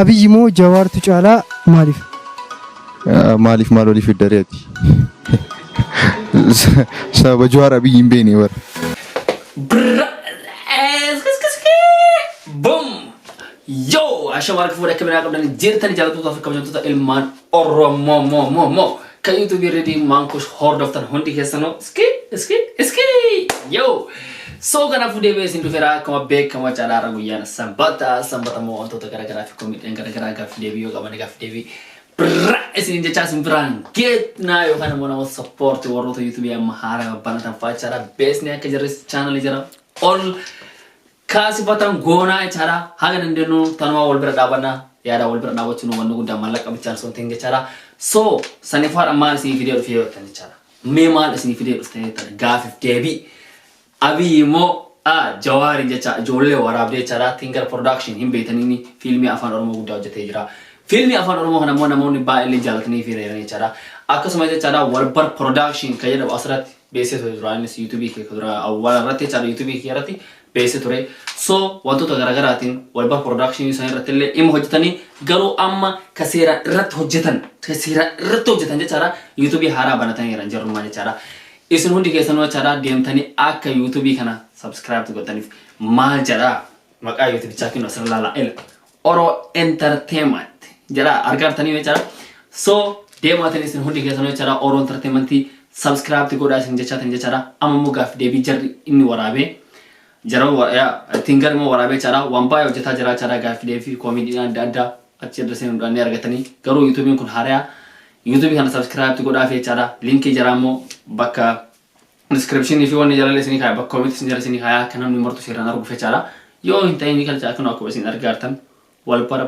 Abiyyi moo Jawaartu caalaa maaliif? Maaliif maal olii fiddaree ati? Sababa Jawaar Abiyyi hin beekne bara. Boom! Yo! Ashama harka fuudhee akka biraa qabdan jirtani jaallattoota fi kabajamtoota ilmaan Oromoo moo moo moo kan YouTube irratti maankush hordoftan hundi keessanuu iski iski iski yo! So kanaafuu deebi'ee isin dhufeera akkuma beekamu caalaa har'a guyyaan sanbata sanbata immoo wantoota garaagaraa fi komiidhaan garaagaraa gaaffii deebii yoo qaban gaaffii deebii birra isin jechaa isin biraan geetnaa yookaan immoo namoota sappoortii warroota YouTube amma haaraa banatan fa'aa jechaadha beesni akka jirris chaanalii jira ol kaasifatan goonaa jechaadha haga dandeenyu tanumaa wal bira dhaabanna yaada wal bira dhaabachuun wanni guddaa maallaqa bichaan osoo hin ta'in jechaadha so sanifaadha maal isinii fidee dhufee yoo jettan jechaadha mee maal isinii fidee dhuftan jettan gaafiif deebii Abiy immoo a Jawaariin jecha ijoollee waraabdee jechaadha Tinker Production hin beektaniini fiilmii afaan Oromoo guddaa hojjetee jira. Fiilmii afaan Oromoo kana immoo namoonni baay'ee jaalatanii fi reeran jechaadha. Akkasuma jechaadha Walbar Production kan jedhamu asirratti beeksisee ture duraan innis YouTube kee dura awwaala irratti jechaadha YouTube kee irratti beeksisee ture. So wantoota garaagaraatiin Walbar Production isaan irratti illee dhimma hojjetanii garuu amma ka seeraan irratti hojjetan ka seeraan irratti hojjetan jechaadha YouTube haaraa banatanii jiran jarrummaa jechaadha. Isin hundi keessanuu jechaadha deemtanii akka YouTube kana subscribe gootaniif maal jedha maqaa YouTubichaa kennu asirra ilaalaa ila Oro Entertainment jedha argartanii jechaadha. So deemaatiin isin hundi keessanuu jechaadha Oro Entertainment subscribe godhaa isin jechaatiin jechaadha. Amma immoo gaaf deebii jarri inni waraabee jara Tingar immoo waraabee jechaadha waan baay'ee hojjetaa jira jechaadha gaaf deebii koomiidiidhaan adda addaa achi irra seenuudhaan ni argatanii garuu YouTube'n kun haaraa YouTube kana subscribe godhaa fi jechaadha. Linkii jaraa immoo bakka description fi wanni jala isinii kaaya bakka comment isin jala isinii kaaya akka namni martu seeraan arguuf jechaadha. Yoo hin ta'in kan akkuma akkuma isin argaartan wal bara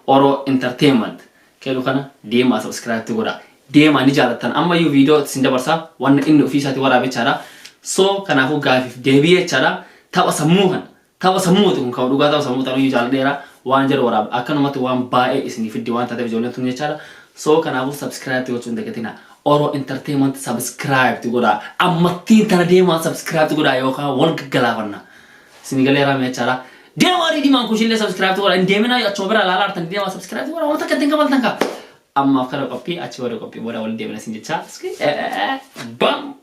Oro Entertainment keelu kana deemaa subscribe godhaa. Deemaa ni jaalattan ammayyuu viidiyoo isin dabarsaa wanna inni ofii isaatii waraabe jechaadha. So kanaafuu gaafiif deebii jechaadha. Tapha sammuu kana tapha sammuuti kun kan dhugaa tapha sammuu ta'uyyuu jaaladheera waan jedhu waraaba akkanumatti waan baay'ee isinii fiddi waan taateef ijoolleen tun jechaadha. So kanaafuu subscribe gochuu hin dagatina. Oro Entertainment subscribe godhaa. Ammattiin tana deemaa subscribe godhaa yookaan wal gaggalaafanna. Isinii galeeraa mee jechaadha. Deemaa diimaan kushillee subscribe godhaa. Hin deeminaa achuma bira ilaalaa artan deemaa subscribe godhaa. Wanta akka ittiin kabaltan kaa. Ammaaf kana qophii achi booda qophii booda wal deemna isin jechaa. Bam!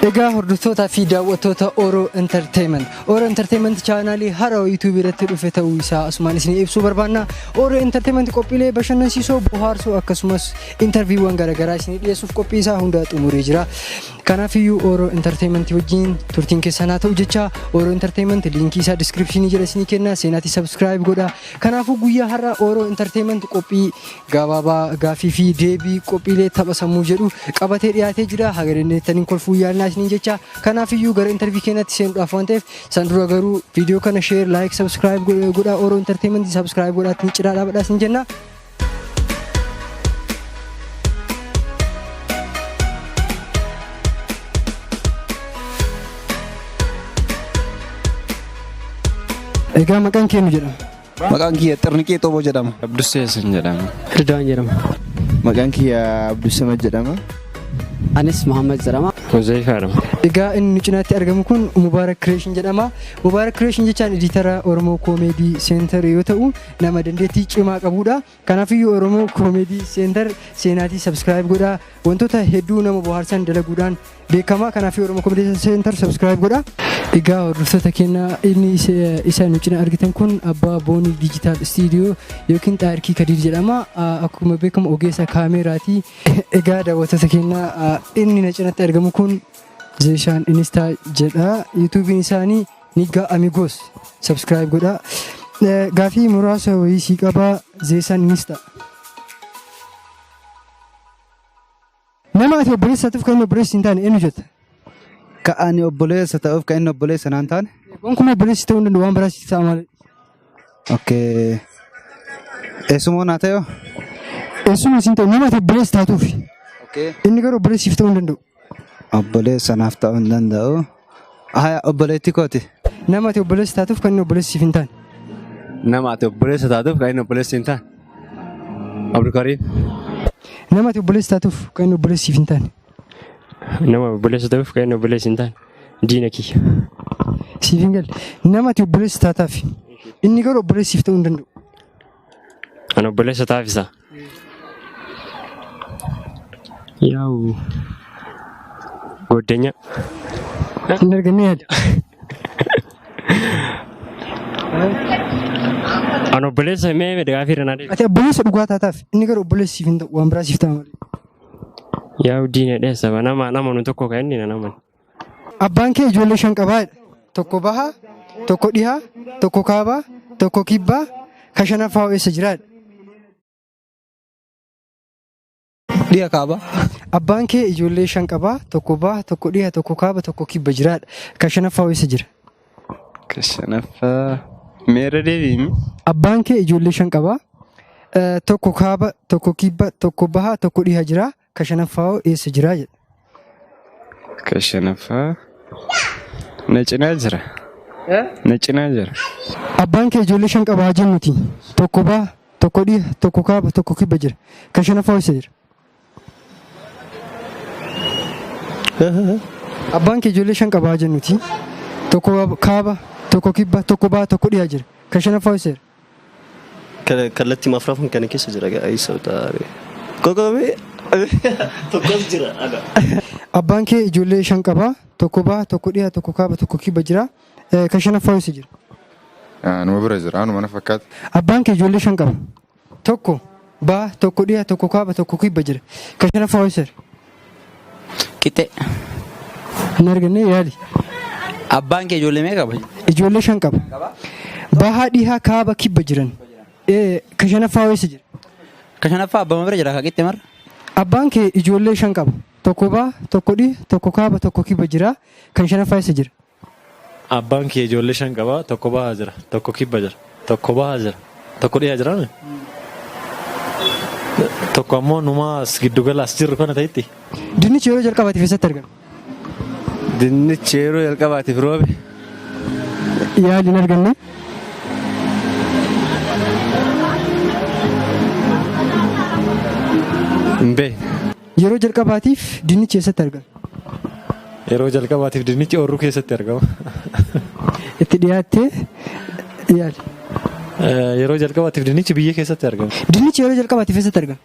Egaa hordoftootaa fi daawwattoota Oro Entertainment. Oro Entertainment chaanaalii haaraa YouTube irratti dhufe ta'uu isaa asumaan isin ibsuu barbaanna. Oro Entertainment qophiilee bashannansiisoo, bohaarsoo akkasumas intarviiwwan garaagaraa isin dhiyeessuuf qophii isaa hunda xumuree jira. Kanaafiyyuu Oro Entertainment wajjin turtiin keessan haa ta'u jecha Oro Entertainment liinkii isaa diskiripshinii jala isinii kenna seenaatii subscribe godha. Kanaafuu guyyaa har'a Oro Entertainment qophii gabaabaa gaaffii fi deebii qophiilee tapha sammuu jedhu qabatee dhiyaatee jira. Haga dandeettaniin kolfuu yaalnaa isiniin jecha. Kanaafiyyuu gara interview keenyatti seenuudhaaf waan ta'eef san dura garuu viidiyoo kana share, like, subscribe godhaa Oro Entertainment subscribe godhaa ittiin cinaa dhaabadhaa isin jenna. Egaa maqaan kee nu jedhama. Maqaan kiyya Xirniqee Xoboo jedhama. Abdusseessan jedhama. Ridwaan jedhama. Maqaan kiyya Abdussamad jedhama. Anis Muhammad jedhama. Huzaifa jedhama. Egaa inni nu cinaatti argamu kun Mubaarak Creation jedhama. Mubaarak Creation jechaan editara Oromoo Comedy Center yoo ta'u nama dandeettii cimaa qabudha. Kanaafiyyuu Oromoo Comedy Center seenaatii subscribe godhaa. Wantoota hedduu nama bohaarsan dalaguudhaan beekama. Kanaafiyyuu Oromoo Comedy Center subscribe godhaa. Egaa hordoftoota keenya inni isa nu cina argitan kun abbaa Boonii Digital Studio yookiin Xaayirkii Kadiir jedhama. Akkuma beekamu ogeessa kaameeraati. Egaa daawwattoota keenya inni na cinatti argamu kun Zeeshaan Inistaa jedha. YouTube'n isaanii Nigga Amigos subscribe godhaa. Gaafii muraasa wayii sii qabaa Zeeshaan Inistaa. Nama ati obboleessa ta'uuf kan inni obboleessa hin taane eenyu jetta? Ka ani obboleessa ta'uuf kan inni obboleessa naan taane. Gonkumaa obboleessi ta'uu hin danda'u waan biraas ta'a malee. Okay. Eessumoo naa ta'e? Eessuma isin ta'u nama ati obboleessa taatuuf. Okay. Inni garuu obboleessa siif ta'uu hin danda'u. Obboleessa naaf ta'uu hin danda'u. Haya, obboleettii kooti. Nama ati obboleessa taatuuf kan inni obboleessa siif hin taane. Nama ati obboleessa taatuuf kan inni obboleessa hin taane. Abdulkariim. Nama ati obboleessa taatuuf kan inni obboleessa siif hin taane. Nama obboleessa ta'uuf kan inni obboleessa hin taane. Diina kiyya. Siif hin galle. Nama ati obboleessa taataaf inni garuu obboleessa siif ta'uu hin danda'u. Ani obboleessa taaf isa. Yaa'u. Goddenya. Hin arganne yaada. Ani obboleessa mee gaafii irra naa deebi. Ati obboleessa dhugaa taataaf inni garuu obboleessa siif hin ta'u, waan biraa siif ta'a malee. Yaa'u, diina dheessa nama nama nu tokko kan inni na naman. Abbaan kee ijoollee shan qabaa jedha. Tokko bahaa, tokko dhihaa, tokko kaabaa, tokko kibbaa, ka shanaffaa hoo eessa jira jedha. Dhiya kaaba. Abbaan kee ijoollee shan qabaa, tokko baha, tokko dhiha, tokko kaaba, tokko kibba jiraadha. Ka shanaffaa hoo eessa jira? Ka shanaffaa meerra deebiimi. Abbaan kee ijoollee shan qabaa. Tokko kaaba, tokko kibba, tokko baha, tokko dhiha jira. Ka shanaffaa hoo eessa jira jedha. Ka shanaffaa na cinaa jira. Na cinaa jira. Abbaan kee ijoollee shan qabaa jennuti. Tokko baha, tokko dhiha, tokko kaaba, tokko kibba jira. Ka shanaffaa hoo eessa jira? Abbaan kee ijoollee shan qabaa jennuti. Tokko kaaba, tokko kibba, tokko baha, tokko dhiha jira. Ka shanaffaa hoo eessa jira? Kallattii afuraffan kana keessa jira gaa'isa taare. Qoqomee tokkos jira ana. Abbaan kee ijoollee shan qabaa. Tokko baha, tokko dhiha, tokko kaaba, tokko kibba jira. Ka shanaffaa hoo eessa jira? Anuma bira jira. Anuma na fakkaata. Abbaan kee ijoollee shan qaba. Tokko baha, tokko dhiha, tokko kaaba, tokko kibba jira. Ka shanaffaa hoo eessa jira? Qixxee. Hin arganne, yaali. Abbaan kee ijoollee meeqa qaba? Ijoollee shan qaba. Bahaa, dhihaa, kaaba, kibba jiran. Ka shanaffaa hoo eessa jira? Ka shanaffaa abbama bira jira ka qixxee marra. Abbaan kee ijoollee shan qaba. Tokko baha, tokko dhiha, tokko kaaba, tokko kibba jira. Kan shanaffaa eessa jira? Abbaan kee ijoollee shan qaba. Tokko bahaa jira. Tokko kibba jira. Tokko bahaa jira. Tokko dhiyaa jira. Tokko ammoo numaa as giddugala as jirru kana ta'etti. Dinnichi yeroo jalqabaatiif eessatti argame? Dinnichi yeroo jalqabaatiif roobe. Yaali, hin arganne. Hin beekne. Yeroo jalqabaatiif dinnichi eessatti argame? Yeroo jalqabaatiif dinnichi oorruu keessatti argama. Itti dhiyaattee, yaali. Yeroo jalqabaatiif dinnichi biyya keessatti argama. Dinnichi yeroo jalqabaatiif eessatti argame?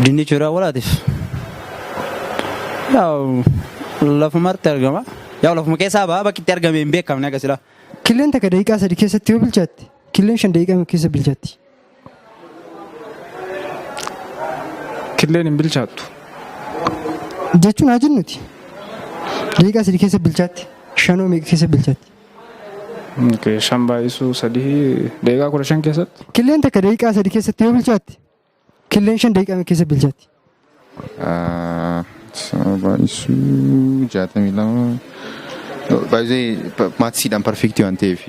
Dinnichi yeroo awwaalaatiif. Yaa'u, lafumarratti argama. Yaa'u, lafuma keessaa ba'a, bakki itti argame hin beekamne akka silaa. Killeen takka daqiiqaa 3 keessatti yoo bilchaatte, killeen 5 daqiiqaa meeqa keessa bilchaatti? Killeen hin bilchaattu. Jechuun haa jennuti. Daqiiqaa 3 keessa bilchaatti. Shanoo meeqa keessa bilchaatti? Okay, shan baay'isuu sadii daqiiqaa 15 keessatti. Killeen takka daqiiqaa 3 keessatti yoo bilchaatte, killeen 5 daqiiqaa meeqa keessa bilchaatti? Baay'isuu 62. Baay'ee mathsiidhaan perfectii waan ta'eef.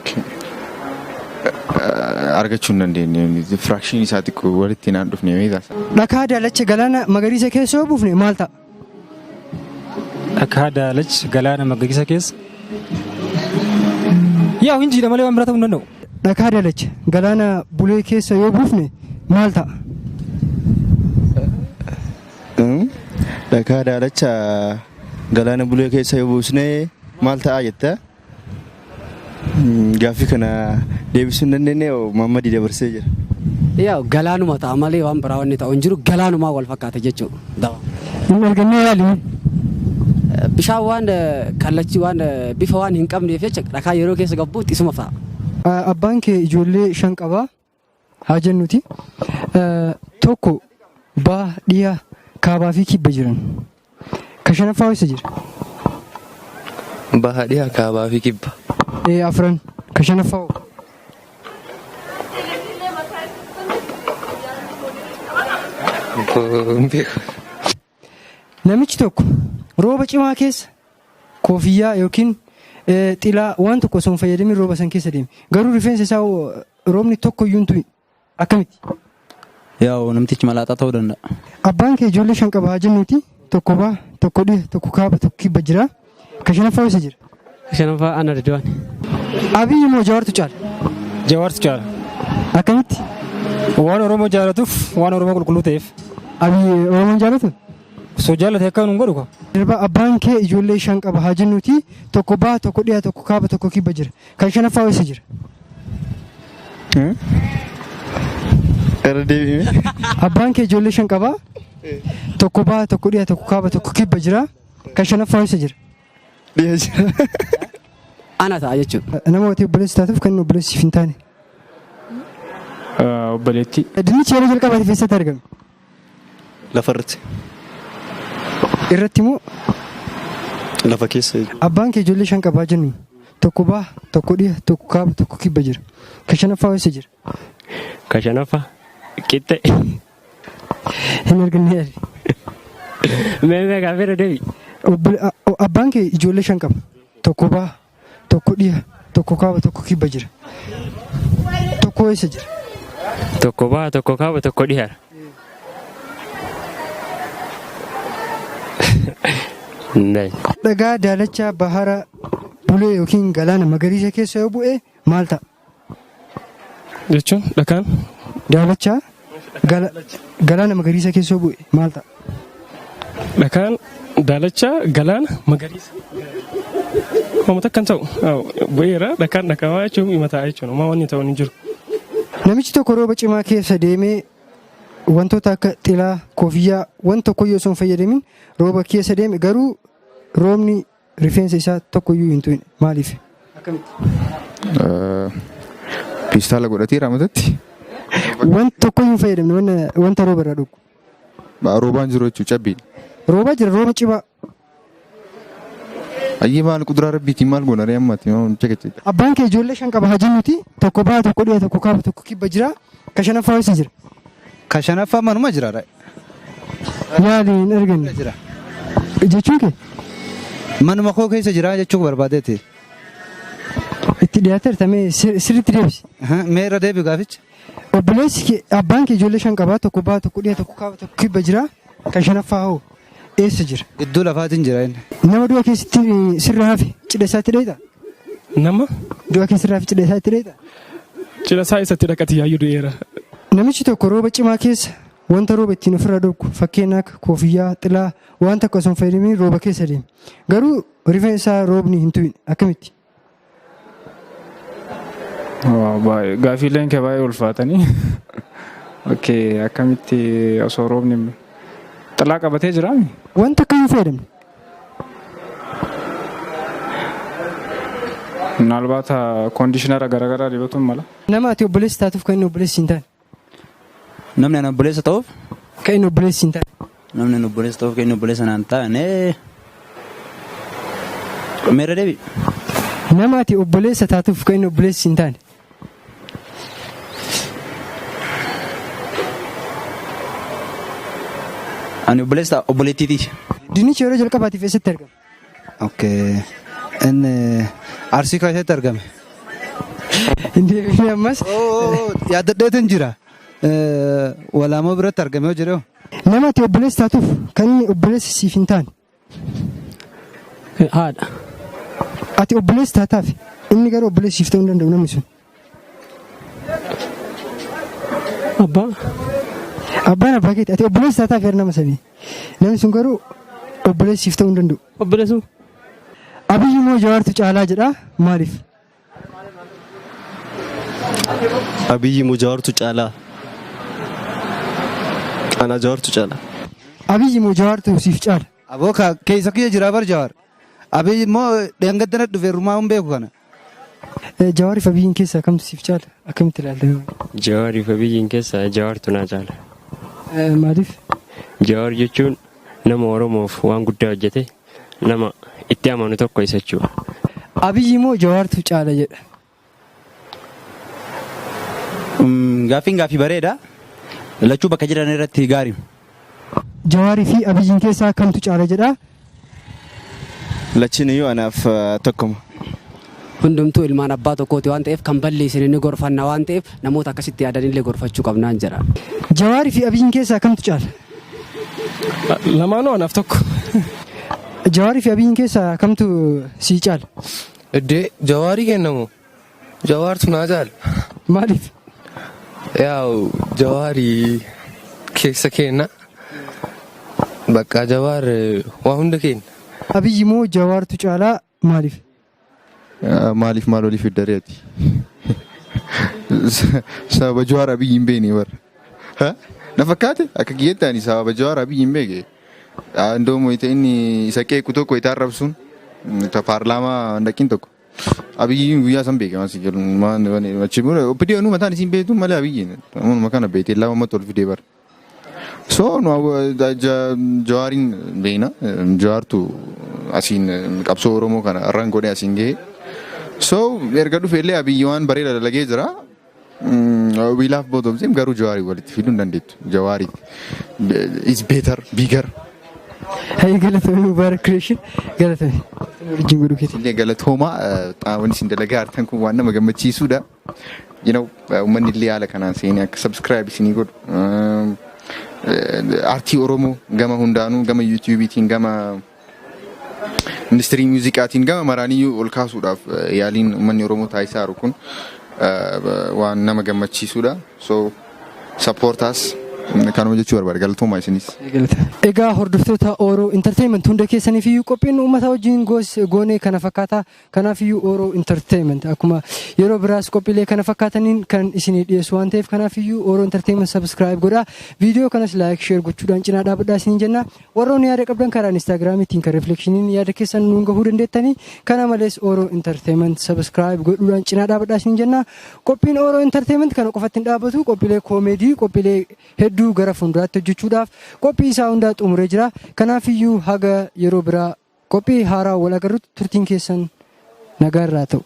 Okay. Argachuu hin dandeenye. Fractionii isaa xiqqoo walitti naan dhufne meeqa? Dhakaa daalacha galaana magariisa keessa yoo buufne maal ta'a? Dhakaa daalacha galaana magariisa keessa. Yaa, hin jiidha malee waan biraa ta'uu hin danda'u. Dhakaa daalacha galaana bulee keessa yoo buufne maal ta'a? Dhakaa daalacha galaana bulee keessa yoo buusne maal ta'a jetta? Gaaffii kana deebisuu hin dandeenye, Maammadii dabarsee jira. Yaa, galaanuma ta'a malee waan biraa wanni ta'u hin jiru, galaanumaa wal fakkaata jechuudha. Hin argannee, yaali. Bishaan waan kallachii waan bifa waan hin qabneef jecha dhakaa yeroo keessa gabbuutti isuma fa'a. Abbaan kee ijoollee shan qabaa haa jennuti. Tokko baha, dhiha, kaabaa fi kibba jiran. Ka shanaffaa eessa jira? Baha, dhiha, kaabaa fi kibba. Ee, afran. Ka shanaffaa hoo? Hin beeku. Namichi tokko rooba cimaa keessa koofiyyaa yookiin Xilaa waan tokko osoo hin fayyadamin rooba san keessa deeme. Garuu rifeensa isaa roobni tokko iyyuu hin tuqin. Akkamitti? Yaa'u namtichi malaaxaa ta'uu danda'a. Abbaan kee ijoollee shan qaba haa jennuuti. Tokko baha, tokko dhiha, tokko kaaba, tokko kibba jira. Ka shanaffaa eessa jira? Shanaffaa ana Ridwaan. Abiyyi moo Jawaartu caala? Jawaartu caala. Akkamitti? Waan Oromoo jaalatuuf, waan Oromoo qulqulluu ta'eef. Abiyyi Oromoon jaalatu? Osoo jaalate akka nuun godhu. Darba abbaan kee ijoollee shan qaba haa jennuuti. Tokko baha, tokko dhiha, tokko kaaba, tokko kibba jira. Kan shanaffaa eessa jira? Irra deebi'ime. Abbaan kee ijoollee shan qaba. Tokko baha, tokko dhiha, tokko kaaba, tokko kibba jira. Kan shanaffaa eessa jira? Dhiha jira. Ana ta'a jechuudha. Nama ati obboleessa taatuuf kan inni obboleessa siif hin taane. Obboleettii. Dinnichi yeroo jalqabaatiif eessatti argame? Lafarratti. Irratti moo? Lafa keessa. Abbaan kee ijoollee shan qabaa jennu. Tokko baha, tokko dhiha, tokko kaaba, tokko kibba jira. Kan shanaffaa eessa jira? Ka shanaffaa qixxe. Hin arganne yaali. Mee mee gaaffii irra deebi. Abbaan kee ijoollee shan qaba. Tokko baha, tokko dhiha, tokko kaaba, tokko kibba jira. Tokko eessa jira? Tokko baha, tokko kaaba, tokko dhiha. Dhagaa daalacha bahara bulee yookiin galaana magariisa keessa yoo bu'e maal ta'a? Jechuun dhakaan Daalacha galaana magariisa keessa yoo bu'e maal ta'a? Dhakaan daalacha galaana magariisa. Hooma takka hin ta'u. Bu'eera dhakaan dhakaawaa jechuun hima ta'a jechuun homaa wanni ta'u hin jiru. Namichi tokko rooba cimaa keessa deemee wantoota akka xilaa, koofiyyaa, waan tokkoyyuu osoo hin fayyadamin rooba keessa deeme, garuu roobni rifeensa isaa tokkoyyuu hin tuqne. Maaliif? Akkamitti? Piistaala godhatee raamatatti. Waan tokkoyyuu hin fayyadamne, wanta rooba irraa dhuggu. Roobaan jiru jechuun cabbiin. Roobaa jira, rooba cimaa. Ayyee maal kuduraa rabbiitiin maal goona ree ammaatti maal cekache. Abbaan kee ijoollee shan qaba haa jennuti, tokko baha, tokko dhiha, tokko kaaba, tokko kibba jira. Ka shanaffaa eessa jira? Ka shanaffaa manuma jira ree. Yaali hin arganne. Jira. Jechuun kee? Manuma koo keessa jira jechuu barbaadeeti. Itti dhiyaateerta, mee sirriitti deebisi. Mee irra deebi gaaficha. Obboleessi kee, abbaan kee ijoollee shan qaba, tokko baha, tokko dhiha, tokko kaaba, tokko kibba jira. Kan shanaffaa hoo eessa jira? Gidduu lafaatiin jira inni. Nama du'a keessatti sirra hafe cidha isaatti dheeyxa? Nama? Du'a keessirraa hafe cidha isaatti dheeyxa? Cidha isaa isatti dhaqati yaayyuu du'eera. Namichi tokko rooba cimaa keessa wanta rooba ittiin ofirraa dhorku, fakkeenya akka koofiyyaa, xilaa, waan takka osoo hin fayyadamin rooba keessa deeme. Garuu rifeensa isaa roobni hin tuqne. Akkamitti? Baay'ee gaafiileen kee baay'ee ulfaatanii. Okay, akkamitti osoo roobni xilaa qabatee jiraami? Wanta akka hin fayyadamne. Minaalbaata koondishinara garaagaraa dibatuun mala. Nama ati obboleessa taatuuf kan inni obboleessi hin taane. Namni ani obboleessa ta'uuf. Kan inni obboleessi hin taane. Namni ani obboleessa ta'uuf kan inni obboleessa naan taane. Meerra deebi. Nama ati obboleessa taatuuf kan inni obboleessi hin taane. Ani obboleessa obboleettiiti. Dinnichi yeroo jalqabaatiif eessatti argame? Okay. Inni Arsii keessatti argame. Hin deebifne ammas. Yaaddadheetu jira. Walaamoo biratti argame yoo jedhu. Nama ati obboleessa taatuuf kan inni obboleessa siif hin taane. Haadha. Ati obboleessa taataaf inni garuu obboleessa siif ta'uu hin danda'u namni sun. Abbaa. Abbaan abbaa keeti, ati obboleessa taataaf yeroo nama sanii. Namni sun garuu obboleessa siif ta'uu hin danda'u. Obboleessu. Abiyyi moo Jawaartu caalaa jedha, maaliif? Abiyyi moo Jawaartu caalaa? Anaa Jawaartu caalaa. Abiyyi moo Jawaartu siif caala? Aboo ka keessa kiyya jira bar Jawaar. Abiyyi immoo dheengadda dhufe rumaa hin beeku kana. Jawaariif Abiyyiin keessaa kamtu siif caala? Akkamitti ilaalta? Jawaariif Abiyyiin keessaa Jawaartu naa caala. Maaliif? Jawaar jechuun nama Oromoof waan guddaa hojjete, nama itti amanu tokko isa jechuudha. Abiyyi moo Jawaartu caala jedha. Gaaffiin gaaffii bareeda. Lachuu bakka jiran irratti gaarii. Jawaarii fi Abiyyiin keessaa kamtu caala jedha. Lachiin iyyuu anaaf tokkuma. Hundumtuu ilmaan abbaa tokkooti waan ta'eef kan balleessine ni gorfanna waan ta'eef namoota akkasitti yaadanillee gorfachuu qabnaan jedha. Jawaarii fi Abiyyiin keessaa kamtu caala? Lamaanuu anaaf tokko. Jawaarii fi Abiyyiin keessaa kamtu sii caala? Iddee Jawaarii kennamu. Jawaartu naa caala. Maaliif? Yaa'u, Jawaarii keessa kenna. Bakka Jawaar waa hunda kenna. Abiyyi moo Jawaartu caalaa, maaliif? Maaliif maal olii fiddareeti? Sababa Jawaar Abiyyi hin beekne bara. Na fakkaate akka kiyyetti ani sababa Jawaar Abiyyi hin beekne. Ndoomo inni isa qeequ tokko itti arrabsuun paarlaamaa dhaqiin tokko. Abiyyiin guyyaa san beeke waan si jedhu achi booda OPDO mataan isiin beektu malee Abiyyiin amma kana beekte lama mata ol fidee bara. So nu Jawaariin beekna. Jawaartu asiin qabsoo Oromoo kana irraan godhee asiin gahe. So erga dhufe illee Abiyyi waan bareeda dalagee jira. We love both of them, garuu Jawaarii walitti fiduu hin dandeettu. Jawaarii is better, bigger. Hayyee, galatoomi Mubaarak Creation, galatoomi. Wajjin godhuu keetii. Illee galatoomaa, wanni isin dalagaa jirtan kun waan nama gammachiisudha. Uummanni illee haala kanaan seenee akka subscribe isinii godhu. Aartii Oromoo gama hundaanuu, gama YouTube'iitiin, gama industirii muuziqaatiin, gama maraaniyyuu ol kaasuudhaaf yaaliin uummanni Oromoo taasisaa jiru kun waan nama gammachiisudha. So support us, kanuma jechuu barbaada. Galatoomaa isinis. Egaa hordoftoota Oro Entertainment hunda keessaniif iyyuu qophiin uummata wajjin goonee kana fakkaata. Kanaaf iyyuu Oro Entertainment akkuma yeroo biraas qophiilee kana fakkaataniin kan isinii dhiyeessu waan ta'eef, kanaaf iyyuu Oro Entertainment subscribe godhaa. Viidiyoo kanas like, share gochuudhaan cinaa dhaabadhaa isiniin jenna. Warroonni yaada qabdan karaa Instagramiitiin kan rifleekshiniin yaada keessan nuun gahuu dandeettanii. Kana malees Oro Entertainment subscribe godhuudhaan cinaa dhaabadhaa isiniin jenna. Qophiin Oro Entertainment kana qofatti hin dhaabbatu. Qophiilee koomeedii, qophiilee hedduu gara fuulduraatti hojjechuudhaaf qophii isaa hundaa xumuree jira. Kanaaf iyyuu haga yeroo biraa qophii haaraa wal agarrutti turtiin keessan nagaa irraa ta'u.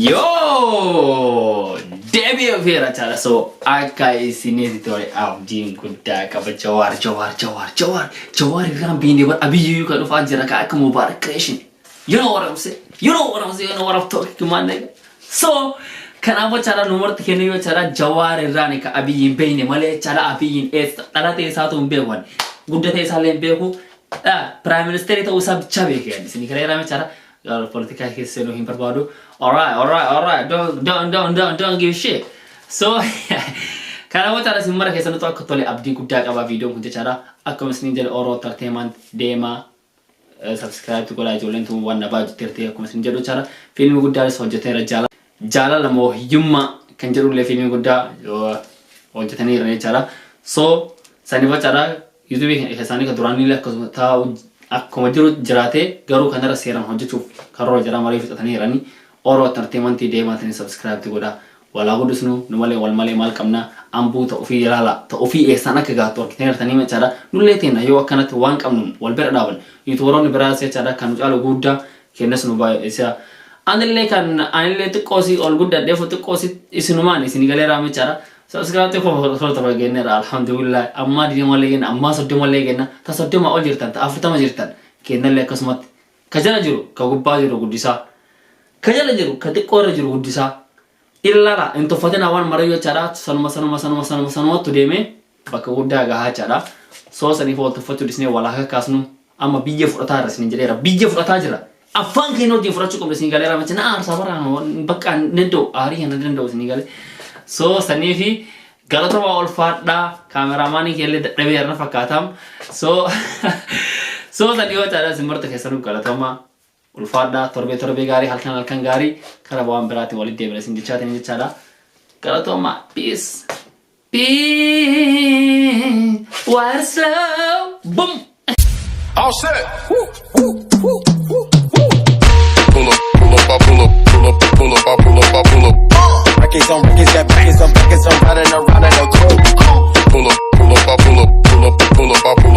Yoo! Deebi'ee dhufeera chaala. So akka isinitti tole abdiin guddaa qaba. Jawaar, Jawaar, Jawaar, Jawaar, Jawaar irraan biinee bar Abiyyuu kan dhufaa jira ka akka Mubaarak Creation. You know what I'm saying? You know what I'm saying? You know what I'm talking about, nigga? So kanaafuu chaala nu marti kennu yoo chaala Jawaar irraan ka Abiyyiin beekne malee chaala Abiyyiin eessa dhalatee isaatu hin beeku ani. Guddatee isaallee hin beeku. Prime Minister ta'uu isaa bichaa beeke ani. Isin kana irraa chaala politikaa keessa seenuu hin barbaadu. Alright. Don't, don't, don't, don't, don't give a shit. So kanaafuu chaala isin mara keessanuttu akka tole abdii guddaa qaba viidiyoon kun jechaadha. Akkuma isin jedhe Oro Entertainment deemaa subscribe godhaa, ijoolleen tun waan nabaa hojjetteerti akkuma isin jedhu jechaadha. Fiilmii guddaanis hojjeteera, jaalala moo hiyyummaa kan jedhullee fiilmii guddaa hojjetaniira jechaadha. So saniif jechaadha YouTubeii isaanii kan duraanii akkasuma taa'u akkuma jiru jiraatee garuu kanarra seeraan hojjechuuf karoora jira marii fixataniirani. Oro Entertainment deemaatanii subscribe godhaa. Walaa guddisnu nu malee wal malee maal qabna? Ambuu ta'u ofii ilaala, ta'u ofii eessaan akka gaattu argitanii jechaadha. Nullee teenna yoo akkanatti waan qabnu wal bira dhaaban, YouTuberoonni biraas jechaadha kan nu caalu guddaa kennas nu baay'isa. Anillee kan anillee xiqqoosii ol guddadheefu xiqqoosii isinumaan isin galeeraa jechaadha. Subscribe 17 genneera, alhamdulillah. Ammaa 20llee genna, ammaa 30llee genna, ta 30 ol jirtan, ta 40 jirtan kennallee akkasumatti ka jala jiru ka gubbaa jiru guddisaa, ka jala jiru ka xiqqoo irra jiru guddisaa. Ilaala, hin tuffatina waan marayyuu jechaadha. Sanuma sanuma sanuma sanuma sanumatti deemee bakka guddaa gahaa jechaadha. Soo saniif wal tuffachuu dhisnee wal haa kakkaasnu. Amma biyya fudhataa irra isin jedheera, biyya fudhataa jira. Afaan keenya wajjin fudhachuu qabna. Isin galeera macha na aarsaa baraan bakka hin danda'u, aarii kana danda'u isin gale. So saniifi galatoomaa, ulfaadhaa. Kaameraamaanii keellee dadhabee irra fakkaatam. So sanii yoo ta'an isin marta keessanuu galatoomaa, ulfaadhaa. Torbee torbee gaarii, halkan halkan gaarii, karaa waan biraatiin walitti deemna isin jechaatiin jechaadha. Galatoomaa, peace. Peace. What's up? Boom. All set. Woo, woo, woo.